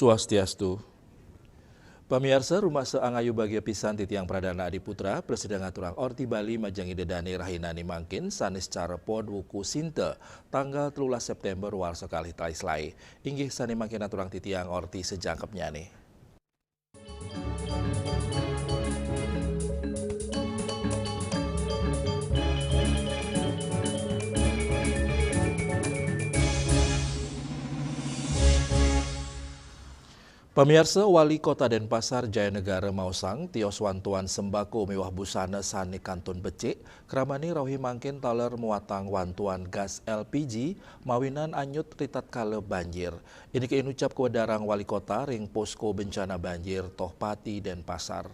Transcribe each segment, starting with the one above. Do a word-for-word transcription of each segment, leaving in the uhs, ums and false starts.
Swastiastu. Pamiarsa, rumasa angayu bagia pisan titiang Pradana Adi Putra, prasida ngaturang orti Bali majeng Ida Dane rahina mangkin, sané sacara pod wuku Sinta, tanggal telulas Séptémber warsa kalih tali selaé. Inggih sané mangkin aturang titiang orti sajangkepnyané. Pamiarsa, Wali Kota Denpasar Jaya Negara maosang, tios wantuan sembako miwah busana sané kantun becik, kramané rauh mangkin taler muatang wantuan gas L P G mawinan anyut ritatkala banjir. Indiké inucap kawedarang Wali Kota ring Posko Bencana Banjir Tohpati Denpasar.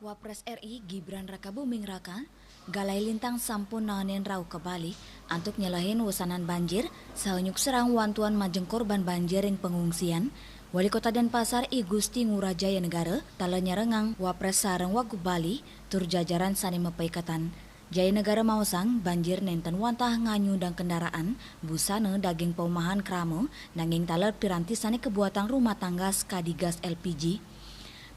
Wapres R I Gibran Rakabuming Raka, galahé lintang sampun naenin rauh ka Bali antuk nyelehin wesanan banjir saha nyukserang wantuan majeng korban banjir ring pengungsian. Wali Kota Denpasar I Gusti Ngurah Jaya Negara taler nyarengang Wapres sareng Wagub Bali tur jajaran sané mapaiketan. Jaya Negara maosang, banjir nénten wantah nganyudang kendaraan, busana, daging paumahan krama, nanging taler piranti sané kabuatang rumah tangga sakadi gas L P G.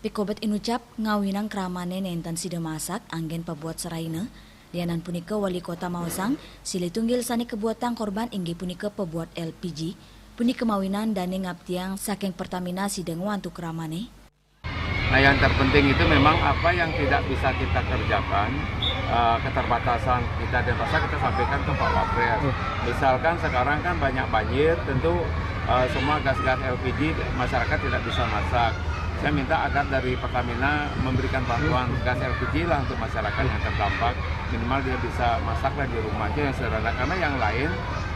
Pikobet inucap, ngawinang kramané nénten sida masak anggén pabuat seraina. Lianan punika, Wali Kota maosang, silih tunggil sané kabuatang korban inggih punika pabuat L P G. Punika mawinan dané ngaptiang saking Pertamina sida ngwantu kramané. Nah, yang terpenting itu memang apa yang tidak bisa kita kerjakan, eh, keterbatasan kita dan rasa kita sampaikan ke Pak Wapres. Hmm. Misalkan sekarang kan banyak banjir, tentu, eh, semua gas-gas L P G masyarakat tidak bisa masak. Saya minta agar dari Pertamina memberikan bantuan gas L P G lah untuk masyarakat yang terdampak. Minimal dia bisa masak lah di rumah aja yang sederhana. Karena yang lain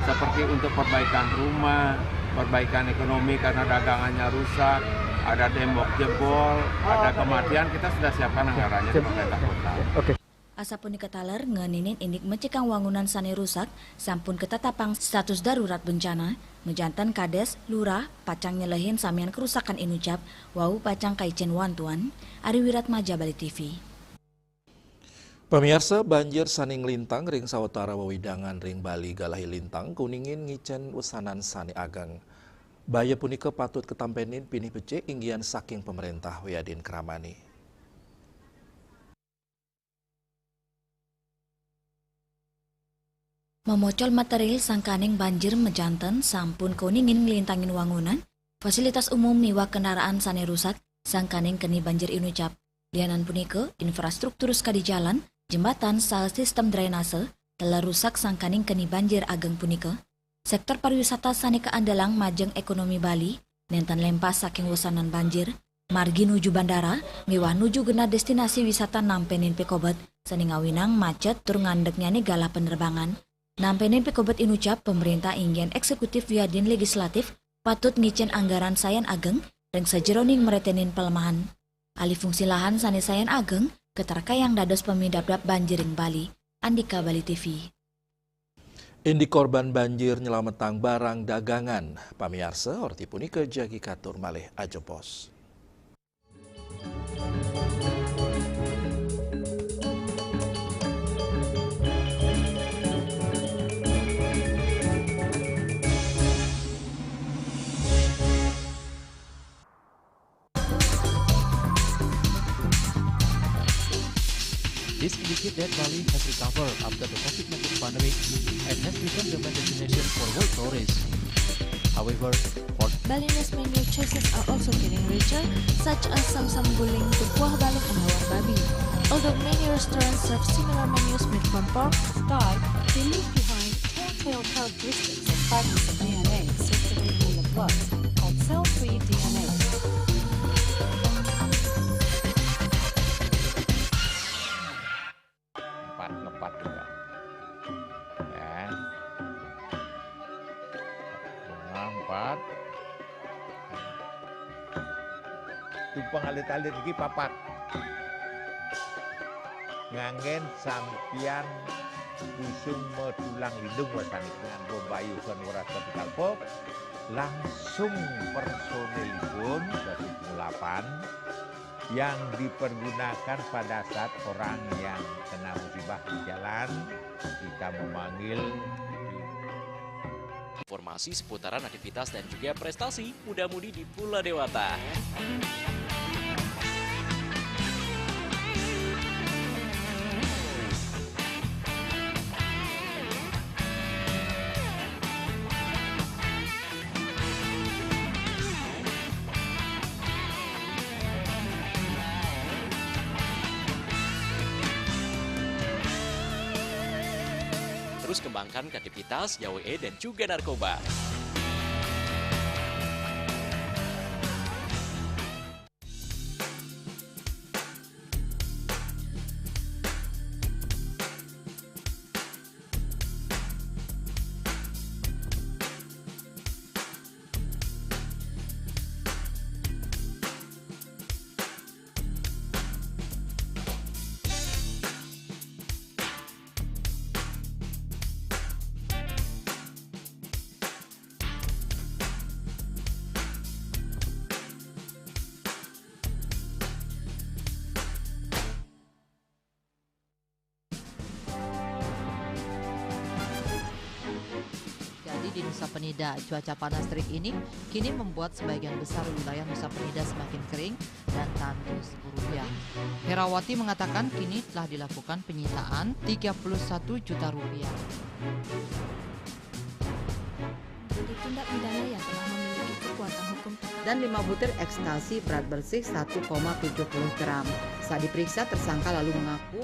seperti untuk perbaikan rumah, perbaikan ekonomi karena dagangannya rusak, ada tembok jebol, ada kematian, kita sudah siapkan anggarannya di pemerintah kota. Oke. Asapunika taler ngeninin indik mecikang wangunan sané rusak, sampun katetapang status darurat bencana, majanten Kadés, Lurah, pacang nyelehin samian kerusakan inucap, wau pacang kaicén wantuan. Ari Wiratmaja, Bali T V. Pamiarsa, banjir sané nglintang ring sawatara wewidangan ring Bali galahé lintang kuningin ngicén wesanan sané ageng. Baya punika patut katampénin pinih becik inggihan saking pamréntah wiadin kramané. Mamocol material sangkaning banjir majanten sampun kuningin nglintangin wangunan, fasilitas umum miwah kendaraan sané rusak sangkaning keni banjir inucap. Lianan punika, infrastruktur sakadi jalan, jembatan, saha sistem drainase taler rusak sangkaning keni banjir ageng punika. Sektor pariwisata sané kaandelang majeng ékonomi Bali nénten lempas saking wesanan banjir. Margi nuju bandara miwah nuju genah destinasi wisata nampénin pikobet sané ngawinang macet tur ngandeknyané galah penerbangan. Nampénin pikobet inucap, pamréntah inggih éksekutif wiadin législatif patut ngicén anggaran sayan ageng ring sajeroning mreténin palemahan. Alih fungsi lahan sané sayan ageng katarkayang dados pamidabdab banjir ring Bali. Andika, Bali T V. Indik korban banjir nyelametang barang dagangan. Pamiarsa, orti punika jagi katur malih ajebos. This indicates that Bali has recovered after the COVID nineteen pandemic and has become the main destination for world tourists. However, for Balinese menu choices are also getting richer, such as Samsam Guling, Kuah Balung, and Hawar Babi. Although many restaurants serve similar menus made from pork, Thai, they leave behind telltale characteristics of fragments of D N A circulating in the blood called cell-free D N A. Empat, ngepat juga. Ya. Bunga empat. Tumpeng alit-alit iki papat. Nganggén sampiyan usung medulang lindung wasanipun nganggo mbayu sané weras ketikal pop, langsung personilipun dadi pengulapan yang dipergunakan pada saat orang yang kena musibah di jalan, kita memanggil Informasi seputaran aktivitas dan juga prestasi muda-mudi di Pulau Dewata. Terus kembangkan kreativitas, jauhi dan juga narkoba. Jadi di Nusa Penida, cuaca panas terik ini kini membuat sebagian besar wilayah Nusa Penida semakin kering dan tandus guruyang. Herawati mengatakan kini telah dilakukan penyitaan tiga puluh satu juta rupiah. Untuk tindak pidana yang telah memiliki kekuatan hukum tetap. Dan lima butir ekstasi berat bersih satu koma tujuh puluh gram. Saat diperiksa, tersangka lalu mengaku.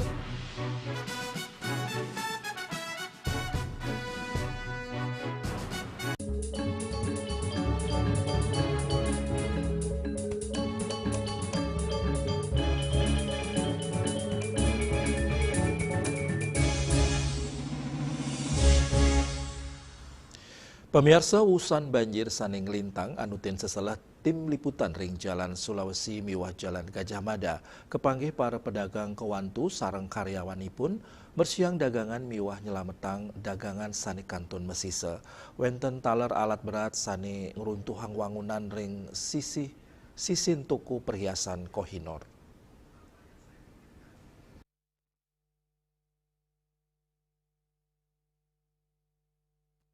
Pamiarsa, usan banjir sane nglintang anutin seselah tim liputan ring Jalan Sulawesi miwah Jalan Gajah Mada kapanggih para pedagang kewantu sareng karyawanipun mresiang dagangan miwah nyelametang dagangan sane kantun masisa. Wenten taler alat berat sane ngruntuhang wangunan ring sisih sisin toko perhiasan Kohinoor.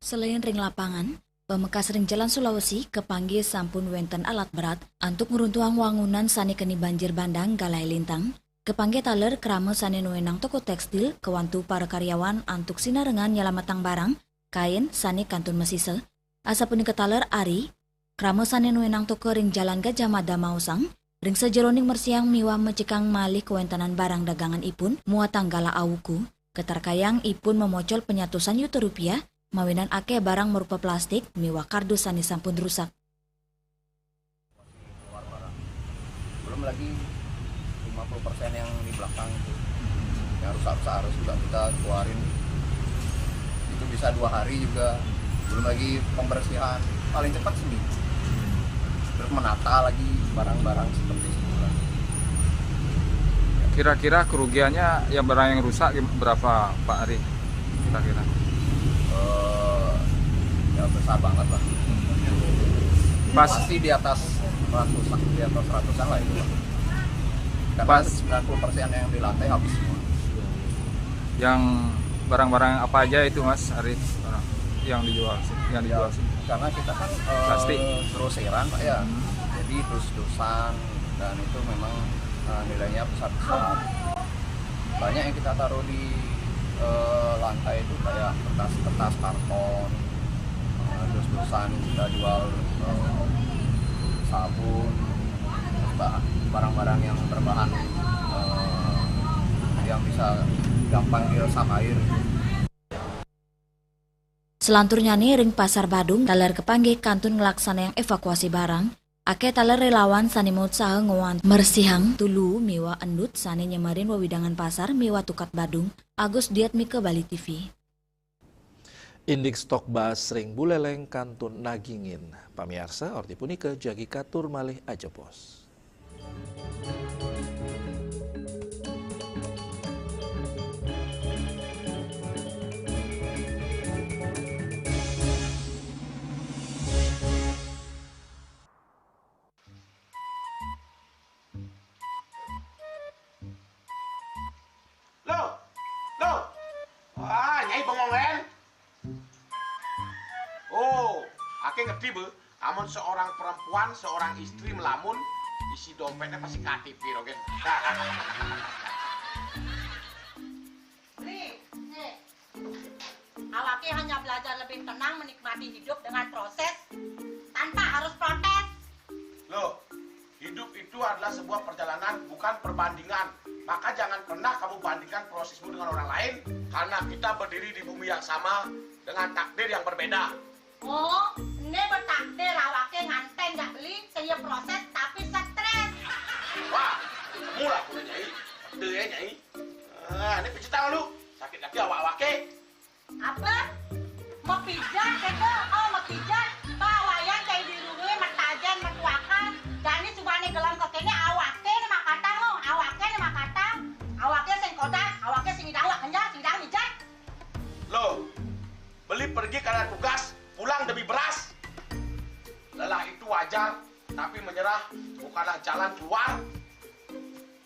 Selain ring lapangan, pamekas ring Jalan Sulawesi kapanggih sampun wenten alat berat antuk ngruntuhang wangunan sane keni banjir bandang galahé lintang, kapanggih taler krama sane nuenang toko tekstil kawantu para karyawan antuk sinarengan nyalametang barang kain sane kantun masisa. Asapunika taler ari krama sane nuenang toko ring Jalan Gajah Mada maosang, ring sajeroning mresiang miwah mecikang malih kawentenan barang dagangan ipun muatang galah awuku, katarkayang ipun mamocol panyatusan yuta rupiah, mawinan akeh barang marupa plastik miwah kardus sane sampun rusak. Belum lagi lima puluh persen yang di belakang itu, yang rusak-rusak harus juga kita keluarin. Itu bisa dua hari juga, belum lagi pembersihan, paling cepat seminggu. Terus menata lagi barang-barang seperti semula. Kira-kira kerugiannya, yang barang yang rusak, gim- berapa, Pak Ari? Kira-kira? Eh, ya, besar banget lah. Pas Pasti di atas ratusan, di atas ratusan lah itu. Karena Pas sembilan puluh persen yang di lantai habis semua. Yang barang-barang apa aja itu, Mas Ari? Yang dijual, yang dijual sih. Karena kita kan, eh, Plastik. Groseran, Pak, ya. Hmm. Jadi dus-dusan dan itu memang, eh, nilainya besar-besar. Banyak yang kita taruh di, eh, lantai itu kayak kertas-kertas, karton, eh, dus-dusan kita jual, eh, sabun, ba- barang-barang yang berbahan, eh, yang bisa gampang diresap air. Selanturnyane ring Pasar Badung, taler kapanggih kantun nglaksanayang evakuasi barang. Akeh taler relawan sane mautsaha ngwanten mresihang tulu miwah endut sane nyemerin wewidangan pasar miwah tukad Badung. Agus Diatmika, Bali T V. Indik stok baas ring Buleleng kantun nagingin. Pamiarsa, orti punika jagi katur malih ajebos. Loh, loh. Wah, Nyai bengong, Len. Oh, aké ngerti, Be. Amun seorang perempuan, seorang istri melamun, isi dompetnya pasti K T P, Rogen. Beli, nih. Awake hanya belajar lebih tenang menikmati hidup dengan proses tanpa harus protes. Loh, hidup itu adalah sebuah perjalanan, bukan perbandingan. Maka jangan pernah kamu bandingkan prosesmu dengan orang lain, karena kita berdiri di bumi yang sama dengan takdir yang berbeda. Oh, ini bertakdir awake nganten nggak beli, saya proses tapi stres. Wah, mula punya nyai. Betul ya, nyai. Ah, ini pijit tangan lu. Sakit kaki awak-awake. Apa? Mau pijat gitu? Oh, mau pijat. Bawayan kayak di rumah, matajen, matuakan. Jani subane gelam ke kene awake ne makatang lo, awake ne makatang. Awake sing kodak, awake sing idang wak kenyang, sing idang mijat. Loh, beli pergi karena tugas, pulang demi beras. Lelah itu wajar, tapi menyerah bukanlah jalan keluar.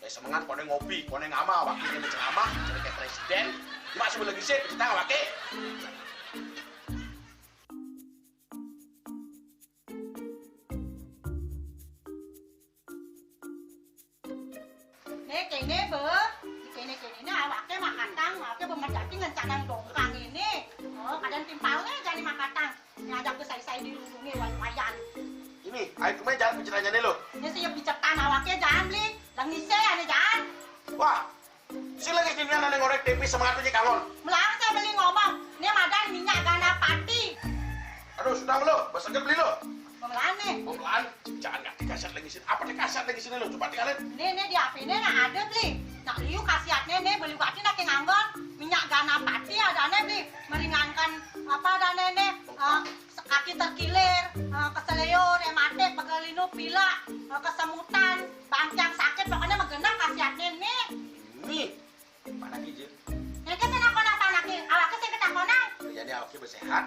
Ya semengan kone ngopi, kone ngama, wakilnya menceramah, jadi kayak presiden. Cuma sebelum lagi sih, kita nggak pakai. Nih kene be, kene kene ini awake makatang, awake bemerjati ngencanang dongkang ini. Oh, kadang timpalnya jadi makatang. Ngajak ke sai-sai dirundungi wayan. Ini, ayo kemana jalan pencetannya nih lo? Ini sih picetan awake jangan beli. Lengise ya nih jangan. Wah, si lagi sini anak ngorek tempe semangat punya kangon. Melang saya beli ngomong, ini madan minyak gana pati. Aduh, sudah lo, besok beli lo. Memelan nih. Memelan, jangan nggak dikasih lagi sini. Apa dikasih lagi sini lo? Coba tinggalin. Nih, nih di H P ini nah ada beli. Nak liu khasiatnya nih beli waktu nak nganggon minyak gana pati ada nih beli meringankan apa ada nih nih. Eh, kaki terkilir, eh, keseleo, rematik, pegelinu, pilek, eh, kesemutan, bangkiang sakit, pokoknya mah genep khasiatnya nih. Nih, mana gija? Yang ke sana konak panak nih, awaknya sih kita konak. Jadi awaknya bersehat.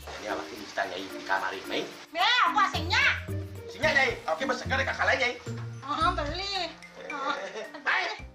Jadi awaknya kita nyai di kamar ini. Nih, aku asingnya. Singnya nyai, awaknya bersehat kakak lain nyai. Oh, beli. Oh, beli.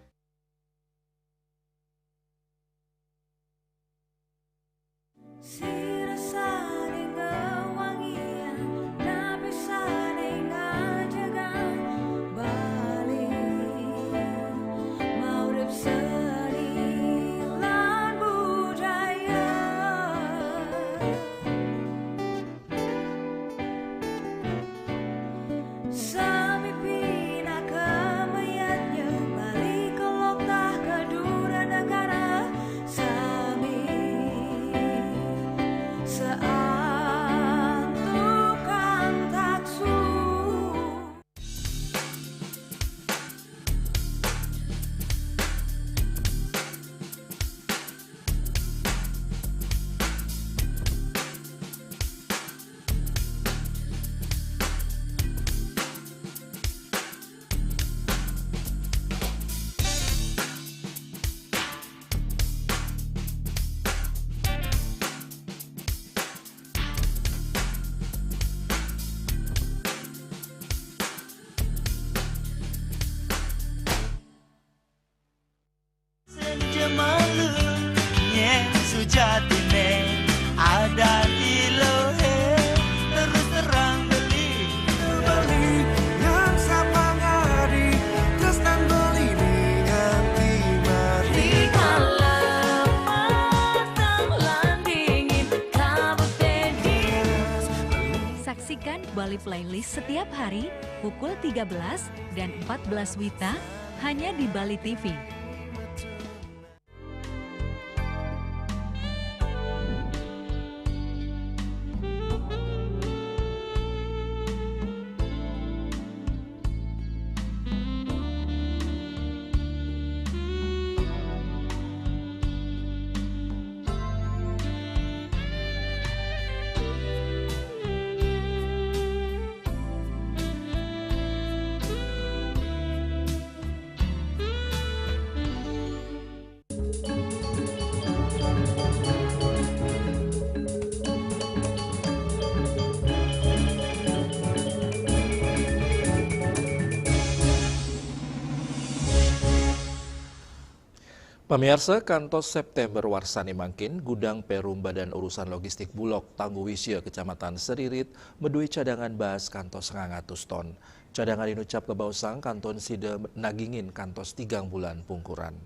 Saksikan Bali Playlist setiap hari pukul tiga belas dan empat belas wita hanya di Bali T V. Pamiarsa, kantos September warsani mangkin, gudang Perum Badan Urusan Logistik Bulog Tangguwisya, Kecamatan Seririt, medui cadangan beras kantos sangang atus ton. Cadangan inucap kabaosang kantun sida nagingin kantos tigang bulan pungkuran.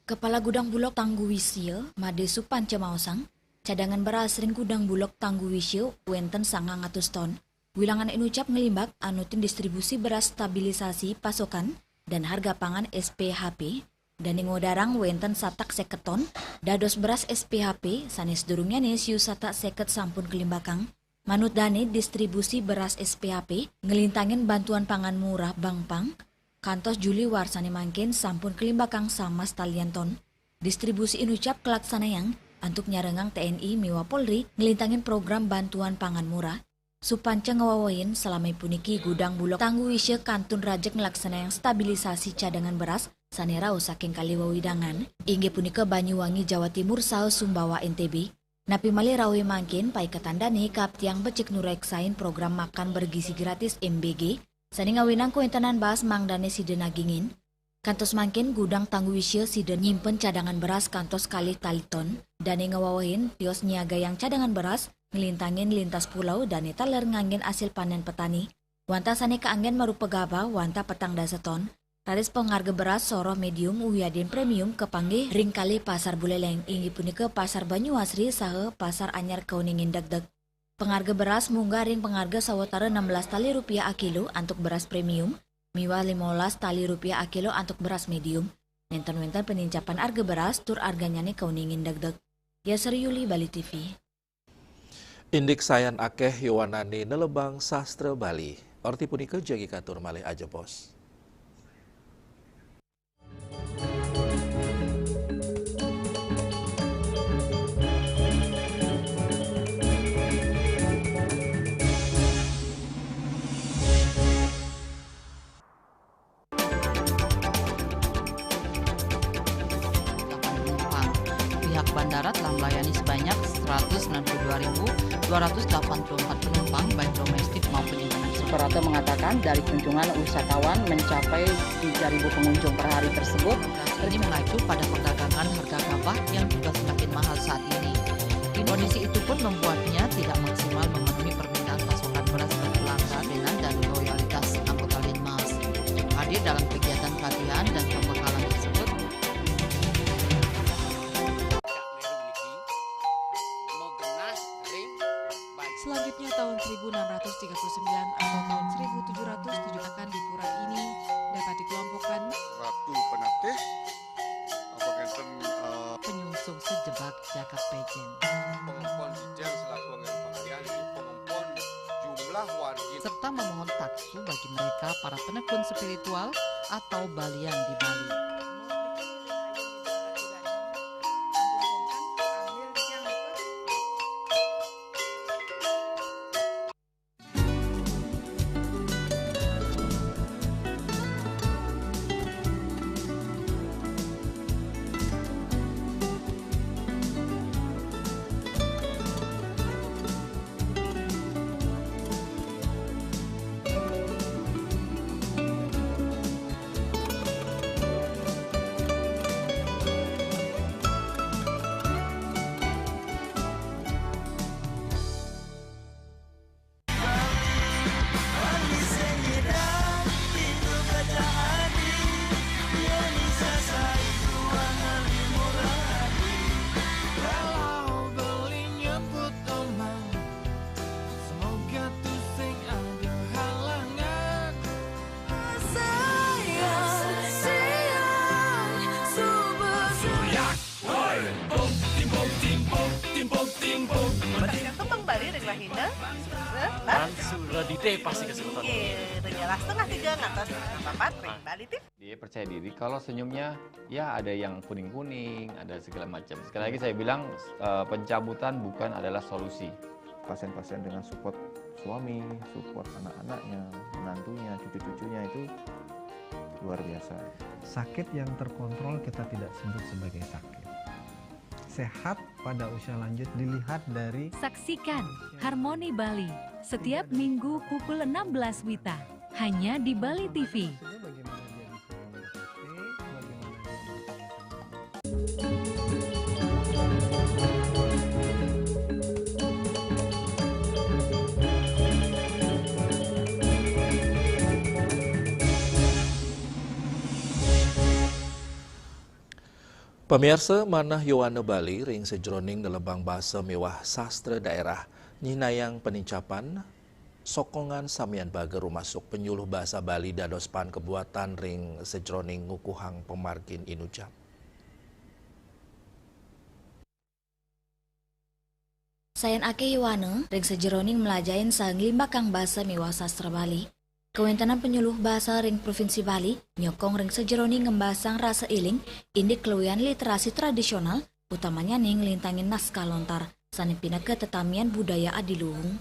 Kepala Gudang Bulog Tangguwisya, Made Supanca maosang, cadangan beras ring Gudang Bulog Tangguwisya wenten sangang atus ton. Wilangan inucap ngelimbak anutin distribusi beras stabilisasi pasokan dan harga pangan, S P H P, dane ngwedarang wenten satak seket ton, dados beras S P H P sane sedurungnyané siu satak seket sampun kelimbakang. Manut dane, distribusi beras S P H P ngelintangin bantuan pangan murah Bangpang, kantos Juli warsane mangkin sampun kelimbakang samas talian ton. Distribusi inucap kalaksanayang antuk nyarengang T N I miwah Polri ngelintangin program bantuan pangan murah. Supanca ngawewehin, salami puniki Gudang Bulog Tangguwisya kantun rajeg nglaksanayang stabilisasi cadangan beras sane rauh saking kalih wewidangan, inggih punika Banyuwangi, Jawa Timur, saha Sumbawa, N T B. Napi malih rauhe mangkin, paiketan dane kaaptiang becik nureksain program makan bergizi gratis, M B G, sane ngawinang kawentenan beras mangdane sida nagingin. Kantos mangkin, Gudang Tangguwisya sida nyimpen cadangan beras kantos kalih tali ton. Dane ngawewehin tios nyiagayang cadangan beras, nglintangin lintas pulau, dane taler nganggen asil panen petani. Wantah sane kaanggen marupa gabah wantah petang dasa ton. Raris pangarga beras soroh medium wiadin premium kapanggih ring kalih pasar Buleleng, inggih punika Pasar Banyuasri saha Pasar Anyar kauningin degdeg. Pangarga beras munggah ring pangarga sawatara enam belas tali rupiah akilo antuk beras premium miwah limolas tali rupiah akilo antuk beras medium. Nenten wenten penincapan arga beras tur arganyane kauningin degdeg. Yasri Yuli, Bali T V. Indik sayan akeh yowanane nelebang sastra Bali. Orti punika jagi katur malih ajebos. Pihak bandara telah melayani sebanyak seratus sembilan puluh dua ribu dua ratus delapan puluh empat penumpang, baik domestik maupun internasional. Suprapto mengatakan, dari kunjungan wisatawan mencapai tiga ribu pengunjung per hari tersebut. Ini mengacu pada perdagangan harga gabah yang juga semakin mahal saat ini. Kondisi itu pun membuatnya tidak maksimal memenuhi permintaan pasokan beras berkelanjutan dan loyalitas anggota Linmas. Hadir dalam kegiatan pelatihan dan pembekalan tersebut, selanjutnya, tahun seribu enam ratus tiga puluh sembilan atau tahun seribu tujuh ratus tujuh akan di pura ini dapat dikelompokkan Ratu Penatih, apa ngenten, eh, penyungsung sejebak jagat pejen. Pengempon Ijen selaku anggaran pakaian, jadi pengempon jumlah wargi. Serta memohon taksu bagi mereka para penekun spiritual atau balian di Bali. Kembang Bali ring rahina Selasa. Lan Suradite pasti kesebutan. Nggih, ring Selasa tanggal tiga ngantos tanggal papat ring Bali T V. Dia percaya diri kalau senyumnya, ya, ada yang kuning-kuning, ada segala macam. Sekali lagi saya bilang, eh, pencabutan bukan adalah solusi. Pasien-pasien dengan support suami, support anak-anaknya, menantunya, cucu-cucunya itu luar biasa. Sakit yang terkontrol kita tidak sebut sebagai sakit. Sehat pada usia lanjut dilihat dari... Saksikan Harmoni Bali setiap minggu pukul enam belas WITA Hanya di Bali T V. Pamiarsa, manah yowana Bali ring sajeroning lelebang basa miwah sastra daerah nyinayang panincapan sokongan samian bager rumasuk panyuluh basa Bali dados pan kabuatan ring sajeroning ngukuhang pamargin inucap. Sayan akeh yowana ring sajeroning mlajahin saha nglimbakang basa miwah sastra Bali. Kawentenan panyuluh basa ring Provinsi Bali nyokong ring sajeroning ngembasang rasa iling indik kaluihan literasi tradisional, utamanyané nglintangin naskah lontar sané pinaka tetamian budaya adiluhung.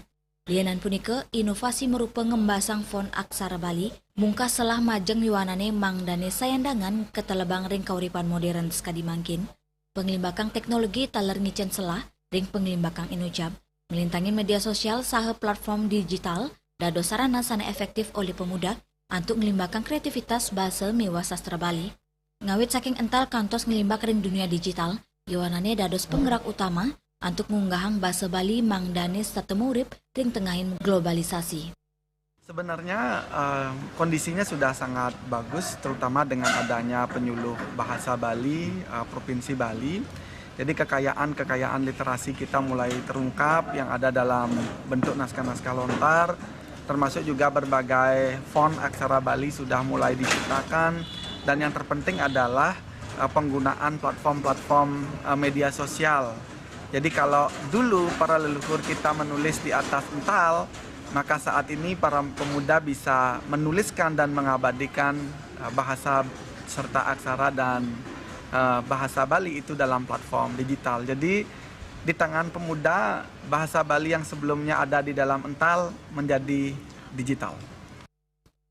Lianan punika, inovasi marupa ngembasang font aksara Bali mungkah selah majeng yowanane mangdane sayandangan katelebang ring kauripan modern sakadi mangkin. Panglimbakang teknologi taler ngicen selah ring panglimbakang inucap, nglintangin media sosial saha platform digital dados sarana sane efektif olih pemuda antuk nglimbakang kreativitas basa miwah sastra Bali. Ngawit saking ental kantos nglimbak ring dunia digital, yowanane dados penggerak utama antuk ngunggahang basa Bali mangdane setata murip ring tengahin globalisasi. Sebenarnya uh, kondisinya sudah sangat bagus, terutama dengan adanya penyuluh bahasa Bali uh, Provinsi Bali. Jadi kekayaan-kekayaan literasi kita mulai terungkap yang ada dalam bentuk naskah-naskah lontar, termasuk juga berbagai font aksara Bali sudah mulai diciptakan, dan yang terpenting adalah uh, penggunaan platform-platform uh, media sosial. Jadi kalau dulu para leluhur kita menulis di atas ental, maka saat ini para pemuda bisa menuliskan dan mengabadikan uh, bahasa serta aksara dan uh, bahasa Bali itu dalam platform digital. Jadi di tangan pemuda, bahasa Bali yang sebelumnya ada di dalam ental menjadi digital.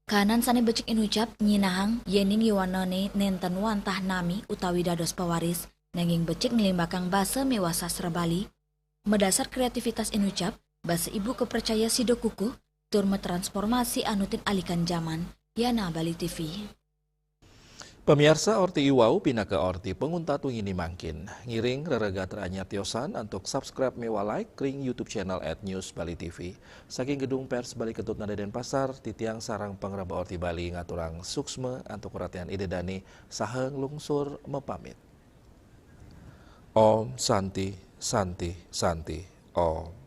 Kahanan sane becik inucap nyinahang yening yowanane nenten wantah nami utawi dados pewaris, nanging becik nglimbakang basa miwah sastra Bali. Madasar kreativitas inucap, basa ibu kapracaya sida kukuh tur matransformasi anutin alikan jaman. Yana Bali T V. Pamiarsa, orti iwau pinaka orti panguntat wengi mangkin. Ngiring rerega anyar tiosan antuk subscribe miwah like ring YouTube channel at News Bali T V. Saking Gedung Pers Bali Ketut Nada Denpasar, titiang sareng pangreba Orti Bali ngaturang suksma antuk perhatian Ida Dane saha nglungsur mapamit. Om Santi, Santi, Santi, Om.